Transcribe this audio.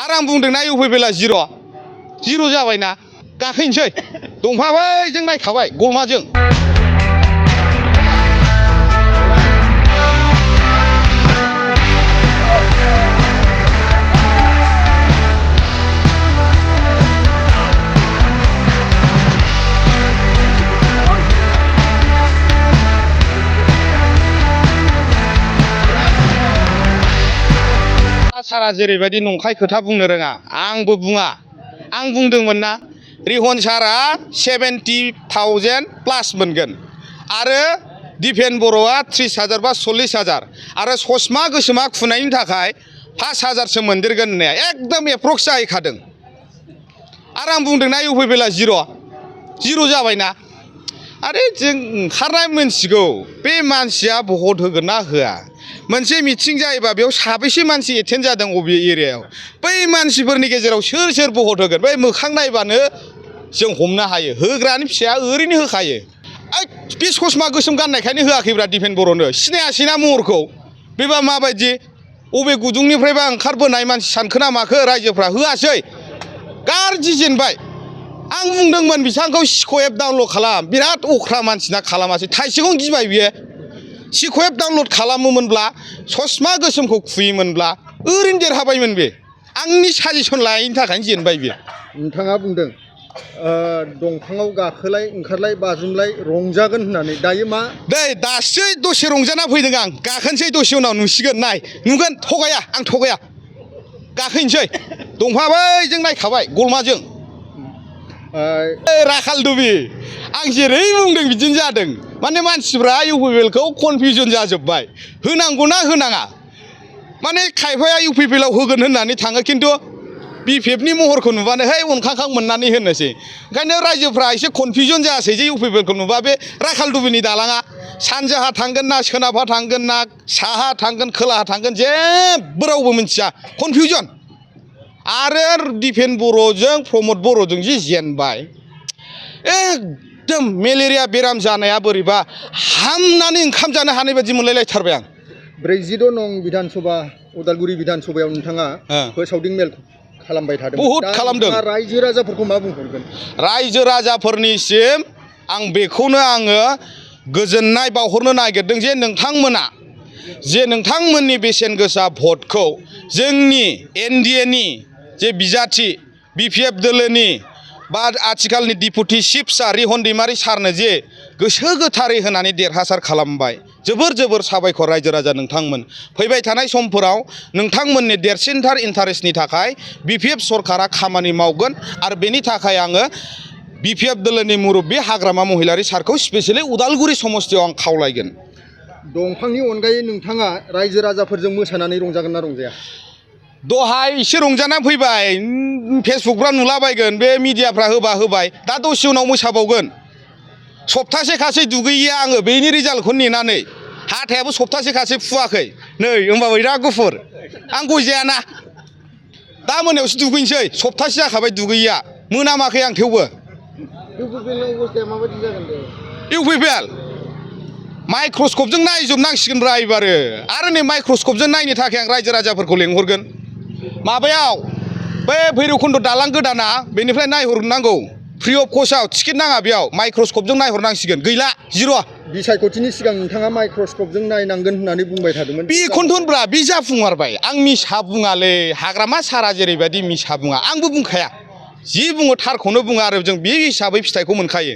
आरो आं बुंदोंना इउपिपिएलआ जिर' जाबायना गाखोनोसै दंफाबाय जों नायखाबाय गमाजों सारा जेरैबायदि नंखाय खोथा बुंनो रोङा आंबो बुङा आं बुंदोंमोन ना रिहन सारा 70,000 प्लास मोनगोन आरो दिपेन बर'आ 30,000 बा 40,000 आरो ससमा गोसोमा खुनायनि थाखाय 5,000सो मोनदेरगोन होननाया एकदम एप्रक्स जाहैखादों आरो आं बुंदोंना इउपिपिएलआ जिर' जाबायना आरे जों ओंखारनाय मोनथिगौ बे मानसिया भट होगोन ना होआ मोनसे मिटिं जायोबा बेयाव साबेसे मानसि एटेन्ड जादों अबे एरियायाव बै मानसिफोरनि गेजेराव सोर भट होगोन बै मोखां नायबानो जों हमनो हायो होग्रानि फिसाया ओरैनो होखायो बे ससमा गोसोम गाननायखायनो होआखैब्रा दिपेन बर'नो सिनायासैना महरखौ बेबा माबायदि अबे गुदुंनिफ्रायबा ओंखारबोनाय मानसि सानखोना माखो रायजोफ्रा होआसै गारजि जेनबाय आं बुंदोंमोन बिथांखौ सिक' एप डाउनलड खालाम बिराद अख्रा मानसिना खालामासै थाइसेखौनो गिबाय बियो सिक' एप डाउनलड खालामोमोनब्ला ससमा गोसोमखौ खुयोमोनब्ला ओरैनो देरहाबायमोन बे आंनि साजेसन लायैनि थाखायनो जेनबाय बियो नोंथाङा बुंदों दंफाङाव गाखोलाय ओंखारलाय बाज्रुमलाय रंजागोन होननानै दायो मा दासो दसे रंजाना फैदों आं गाखोनोसै दसे उनाव नुसिगोन नुगोन थगाया आं थगाया गाखोनोसै दंफाबाय जों नायखाबाय गलमाजों राखालदुबि आं जेरै बुंदों बिदिनो जादों माने मानसिफ्रा इउपिपिएलखौ कनफिउजन जाजोब्बाय होनांगौना होनाङा माने खायफाया इउपिपिएलआव होगोन होननानै थाङो खिन्थु बिपिएफनि महरखौ नुबानो है अनखांखां मोननानै होनोसै ओंखायनो रायजोफ्रा एसे कनफिउजन जायासै जे इउपिपिएलखौ नुबा बे राखालदुबिनि दालाङा सानजाहा थांगोन ना सोनाबहा थांगोन ना साहा थांगोन खोलाहा थांगोन जेबो रावबो मिथिया कनफिउजन आरो दिपेन बर'जों प्रमद बर'जों जि जेनबाय एकदम मेलेरिया बेराम जानाया बोरैबा हामनानै ओंखाम जानो हानाय बायदि मोनलायलायथारबाय आं 46 नं बिधानसभा उदालगुरि बिधानसभायाव नोंथाङा फोसावदिं मेल खालामबाय थादों बहुद खालामदों रायजो राजाफोरखौ मा बुंहरगोन रायजो राजाफोरनिसिम आं बेखौनो आङो गोजोननाय बावहरनो नागिरदों जे नोंथांमोना जे नोंथांमोननि बेसेन गोसा भटखौ जोंनि एनडिएनि जे बिजाथि बिपिएफ दोलोनि बा आथिखालनि डिपुटि चिफ सार रिहन दैमारि सारनो जे गोसो गोथारै होनानै देरहासार खालामबाय जोबोर साबायखर रायजो राजा नोंथांमोन फैबाय थानाय समफोराव नोंथांमोननि देरसिनथार इन्टारेस्टनि थाखाय बिपिएफ सरकारा खामानि मावगोन आरो बेनि थाखाय आङो बिपिएफ दोलोनि मुरब्बी हाग्रामा महिलारि सारखौ स्पेसियेलि उदालगुरि समस्तियाव आं खावलायगोन दंफांनि अनगायै नोंथाङा रायजो राजाफोरजों मोसानानै रंजागोन ना रंजाया दहाय एसे रंजानानै फैबाय फेसबुकफ्रा नुलाबायगोन बे मिडियाफ्रा होबाय दा दसे उनाव मोसाबावगोन सप्तासे खासै दुगैया आङो बेनि रिजाल्टखौ नेनानै हाथायाबो सप्तासे खासै फुवाखै नै होमबाबो बिराद गुफुर आं गय जायाना दा मोनायावसो दुगैनोसै सप्तासे जाखाबाय दुगैया मोनामाखै आं थेवबो इउपिपिएलनि अबस्थाया माबायदि जागोन दे इउपिपिएल माइक्रस्कपजों नायजोबनांसिगोनब्रा एबारो आरो नै माइक्रस्कपजों नायनो थाखाय आं रायजो राजाफोरखौ लेंहरगोन माबायाव बे भैरबकुन्द दालां गोदाना बेनिफ्राय नायहरनांगौ फ्रि अफ कस्टआव टिकेट नाङा बेयाव माइक्रस्कपजों नायहरनांसिगोन गैला जिर' बिसायख'थिनि सिगां नोंथाङा माइक्रस्कपजों नायनांगोन होननानै बुंबाय थादोंमोन बेखौनोथ'ब्रा बे जाफुंमारबाय आं मिसा बुङालै हाग्रामा सारा जेरैबायदि मिसा बुङा आंबो बुंखाया जि बुङो थारखौनो बुङो आरो जों बे हिसाबै फिथाइखौ मोनखायो